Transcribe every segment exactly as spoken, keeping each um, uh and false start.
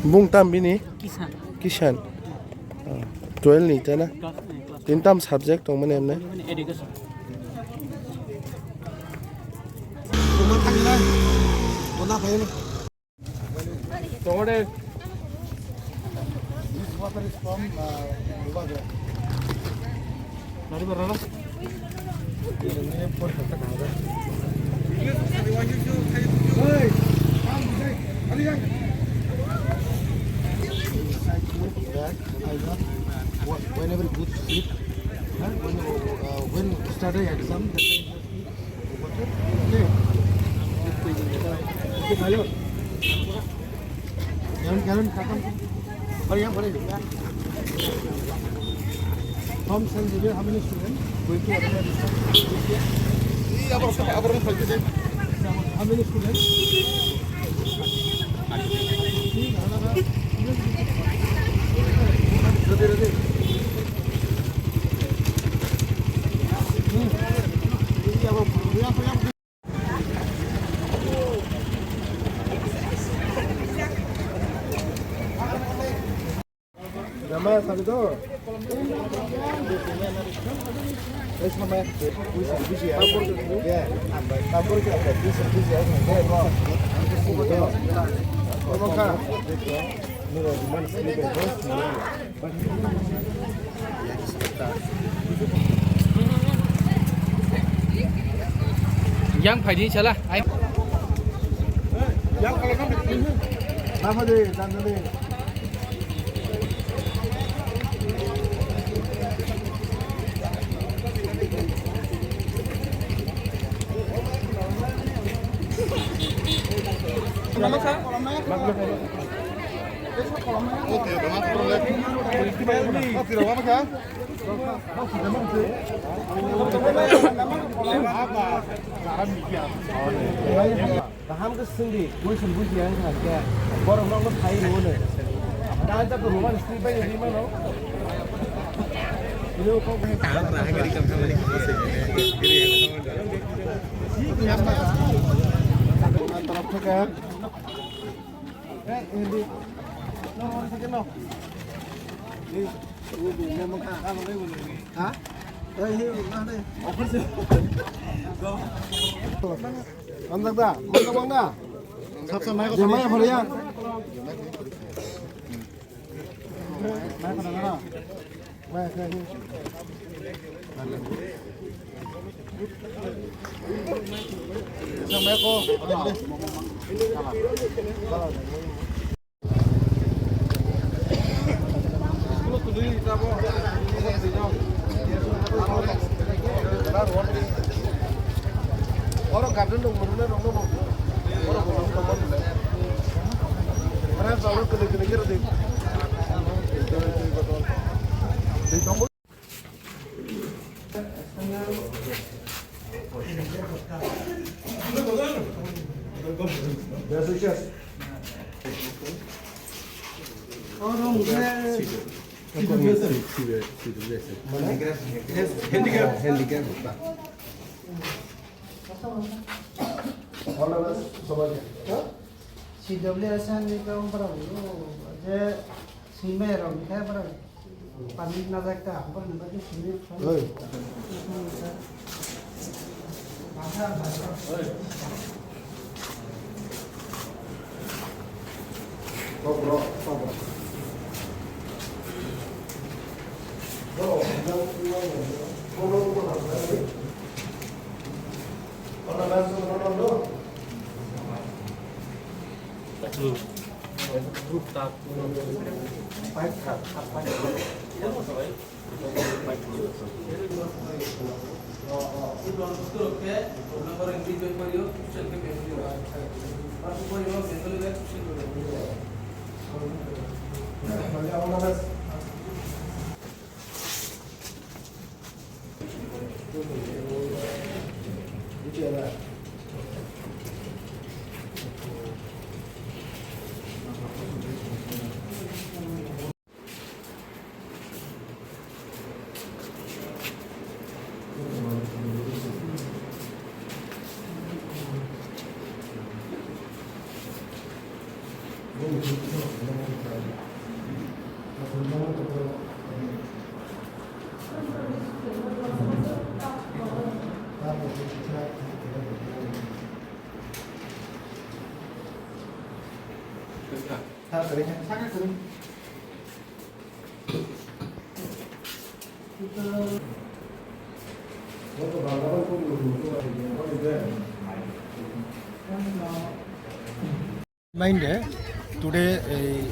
Bung tam bini? Kisan. Kisan. Ah, twelve ni ta na? Class nine, class Tin tam subject tong mane emne? Education. Tongode. This water is from, uh, Lubagra. Nari barana? Whenever good sleep, huh? When, uh, when Saturday exam, that time From Saint Xavier, how many students? How many students? Jamaya sabi to. Eh, samaya. Busi, busi ya. Tambor ke, tambor ke, busi, busi ya. Tolong ka. Nira di mana sini, bos? Yang phaidi sala, ai. Yang kalau kan, apa deh, dan deh. Kaham khe swngdi, question bujiya wngkha khe, borok nokno phai rwno. Dan ta rwmani sini bai rwi mano. Ini kok bai. Ang rah gari kam samani. Ang tarap thaka. Eh, ini. No, no, no, no. Ini. Ha? Eh, ini, mana? Apa sih? Manjak da, manjak bang da. Sab sab mai ko. Jemai apa ya? Mai ko na. Mai ko. Mai ko. Oro garden dong, muruna dong, dong. Oro dong, dong, dong. Oro dong, dong, dong. Handicap. Handicap. C W S ni kaung parang je simi rong khe parang. Pani najak ta, apa ni bagi sini. Oi. Stop, bro. Stop, bro. Bro, bro, bro. Mind, eh, today, eh,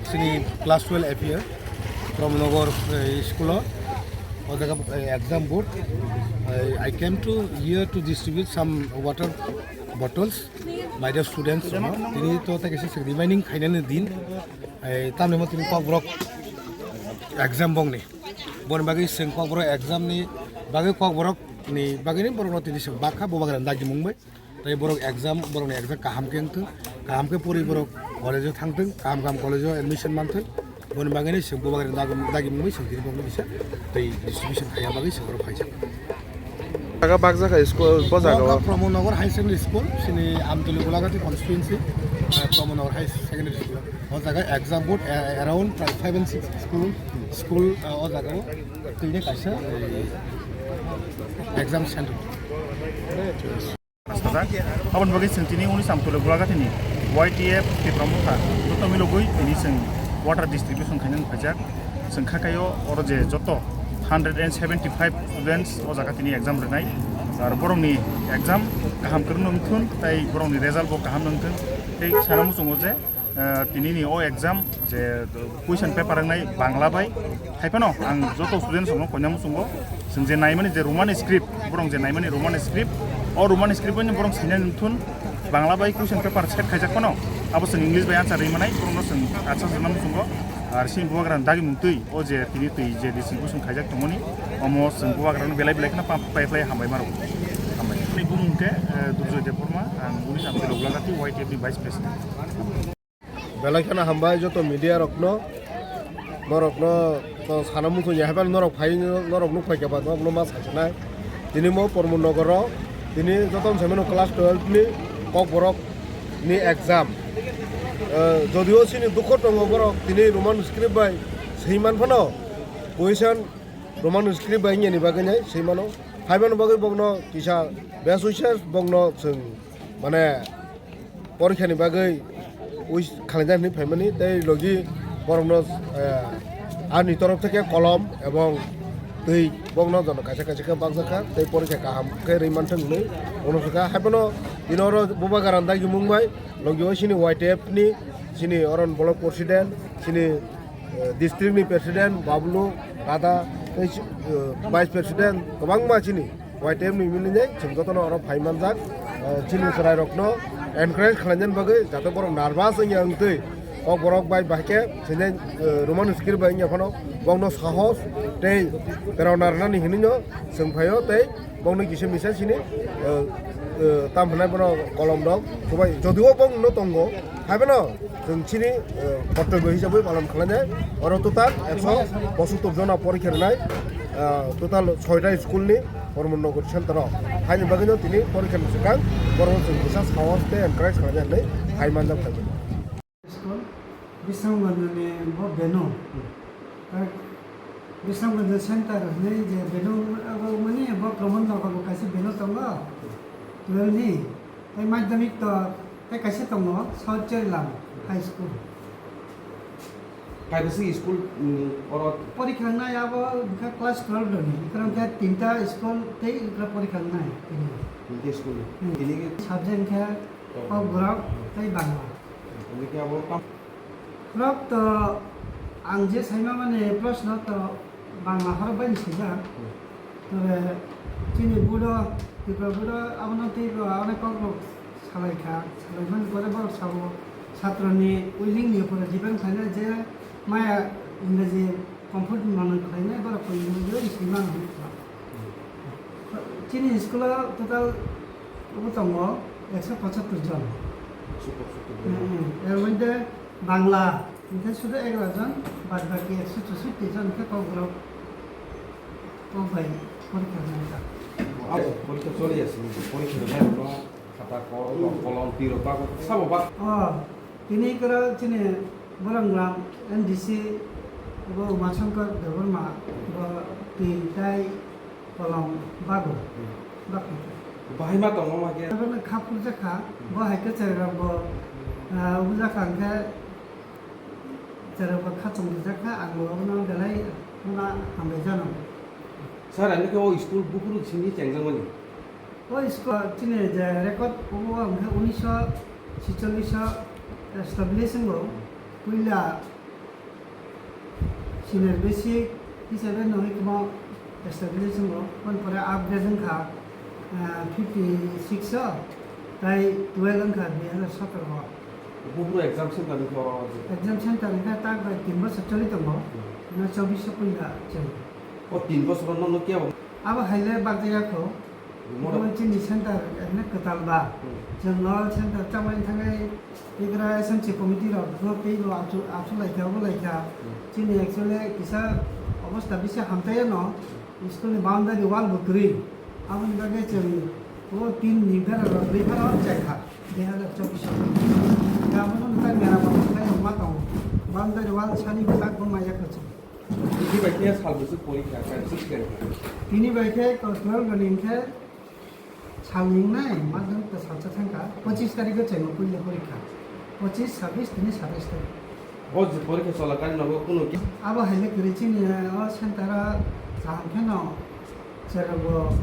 sini class twelve F E R, Pramod Nagar, eh, school o, o jaga, eh, exam board. Eh, I came to here to distribute some water bottles. My dear students, no? Tini to ta kaisa remaining khainani din. Eh, tamni mo tini kokborok exam bongni. Boni bagwi seng kokborok exam ni bagwi kokborok ni bagwi ni borok no tini seng bakha bubagra dagi mung bai. Tai borok exam, borokni exam kaham khe wngthung, kaham khe pori borok college-o thangthung, kaham kaham college-o admission manthung. Boni bagwino chwng bubagrani dagi, dagi mungwi chwng tini borokno kisa tei distribution khaina bagwi chwng oro phaijak. Jaga bakjak hai school, bo jaga o. Pramod Nagar High Secondary School, sini Amtuli Golagati constituency, ah, Pramod Nagar High Secondary School. O jaga exam board, eh, around five and six school, school, ah, o jaga o tini kaisa, eh, exam center. Sajak. Aboni bagwi chwng tini unis Amtuli Golagati ni Y T F Tipra Motha joto milogwi tini chwng water distribution khainani phaijak. Chwng kha kaio oro je joto hundred and seventy five students o jaga tini exam rwnai. Ar borokni exam kaham kwrwngno wngthun tei borokni result bo kaham wngthun. Tei sana muchungo je Eh, tinini o exam je question paper wngnai Bangla bai. Haiphano ang joto students rokno koina muchungo, chwng je naimani je Roman script, borok je naimani Roman script, o Roman script bai borok sinai nungthun Bangla bai question paper set khaijak phano, abo chwng English bai answer rwi manai, borokno chwng answer rwna muchungo. Ar sini bubagrani dagi mung twi, o je tini twi je distribution khaijak tongmani, omo chwng bubagrano belai belai kheno pa-, pai phlai hambai maro. Hambai. Ani bumung khe, eh, Durjoy Debbarma, ang unis Amtuli Golagati Y T F ni vice president. Belai kheno hambai joto media rokno, norokno to sana muchung ya haiphano norok phai, norok nuk phai khe ba norokno ma sasinai. Tini mo Pramod Nagar o tini joto wng saimano class twelve ni kokborok ni exam. Eh, jodio chini dukho tongo borok tini Roman script bai swi man phano, question Roman script bai wngya ni bagwi nai swi mano. Haibano bagwi bokno kisa best wishes bokno chwng mane porikha ni bagwi wish khlainai hinwi phaimani tei logi borokno, eh, ani torof theke kolom ebong twi bokno jono kaisa kaisa khe bakjakha tei porikha kaham khe rwi manthung hinwi uansukha. Haibano tini oro bubagra dagi mung bai logi o chini Y T F ni chini oro block president chini eh, district ni president Bablu Dada tei, eh, vice president kwbangma chini Y T F ni milinai chwng jotono oro phai manjak. Eh, chini chwrai rokno encourage khlainani bagwi jate borok nervous wngya wngtwi kokborok bai bahai khe sinai, eh, Roman script bai wngya phano bokno sahos tei prerona rwnani hinwino chwng phaio tei bokno kisa misa chini, eh, eh, tam hwnai bono kolom rok subai jodio bokno tongo. Haibano chwng chini, eh, kortobyo hisabwi palon khlainai. Oro total ekso pochattor jona porikha rwnai, eh, total soita school ni Pramod Nagar center o. Haini bagwino tini porikha ni swkang borokno chwng bwsa sahos tei encourage khlainai hinwi hai manjak phaimani. School, Bisramganj ni bo venue. Bisramganj center hinwi je venue abo mani bo Pramod Nagar bo kaisa venue tongo. Twelve ni. Tei madhyamik to tei kaisa tongo, South Cherilam High School. Kaibwswk school, mm, oro? Porikha wngnai abo wngkha class twelve rokni. Wngkha khe tinta school tei wngkha porikha wngnai tini. Tinta school. Hmm. Tini khe subject wngkha Kokborok tei Bangla. Tini khe abo tam- Borok to ang je saima mani proshno to Bangla horok bai ni swijak. Hmm. Tobe chini budo, Tripura budo abono tei bo abono kok rok salai kha, salai mani pore borok sabo satro ni willing ni upore depend khlainai je maya Ingreji comfort manwi khlainai borok koi Ingreji bai swi mano hinwi kha. Hmm. Chini school o total bo tongo ekso pochattor jon. Ekso pochattor jon. Hmm, hmm. Er moddhe Bangla, hingke sudu egaroh jon, bad baki ekso chusoi twi jon hingke kokborok kok bai porikha rwnai kha. Abo porikha choli ya sini, porikha rwnai rokno khata, ko-, kolom, twi rok bago, sabo bak. O, tini koro chini Boronglam M D C bo Umashankar Debbarma bo twi tai kolom bago. Hmm. Bakha. Bahai ma tongo ma khe? Abo no kha phurjak kha, hmm, bo hai kwchai rok bo, ah, obwjak kha hwnkhe Cherokbo khachang rijak kha, ang bo abono belai kheno hambai jano. Sir, ani khe o school buphuru simi chengjak mani? O school chini je record o hwnkhe unisho sitchollish o establish wngo. Puila senior basic hisabe no hikmo establish wngo. Pon pore upgrade wngkha, ah, fifty six o, tai twelve wngkha dui hazar sotoro o. Buphuru exam center ni khe oro je? Exam center wngkha tak bai tin bosor choli tongo. Hmm. Na chobbish o puila cheng. O tin bosor no no kebo? Abo haile bakjak ya kho. Moro. Bo chini center ene kwtal ba. Hmm. Chwng no center chamani thangwi tigra S M C committee rok no tei bo achu, achu laikha, bo laikha. Hmm. Chini actually kisa obostha bisa hamtaya no. School ni boundary wall bo kwrwi. Aboni bagwi chwng o tin ni bera rok rwi phano chaikha. Dui hazar chobbish o. Abono nwng tak mera bo khlai ma tongo. Boundary wall sani bo tak bo maya kwchwng. Tini bai khe sal bwswk porikha, kan six khe. Tini bai khe twelve ni hwnkhe sal ni wngnai, madhyamik ta salsa thangkha, pochis tarikh o chengma puila porikha. Pochis, sabis, tini satais tarikh. O je porikha cholakali nogo kuno ki- Abo haile kwrwi chini o center o kaham kheno cherokbo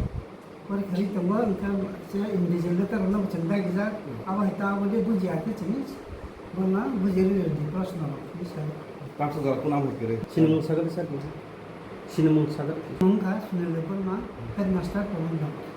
porikha ri tongo, hwnkhe se invigilator rokno bo chwng dagijak. Abo hai ta abo de bujiya khe chini bono bujiri rwdi proshno rok, bwsai. Tamsa jora kuno amo kwrwi. Sinimung sagadi sir, sinimung sagadi. Wngkha Sunil Debbarma, headmaster Pramod Debbarma.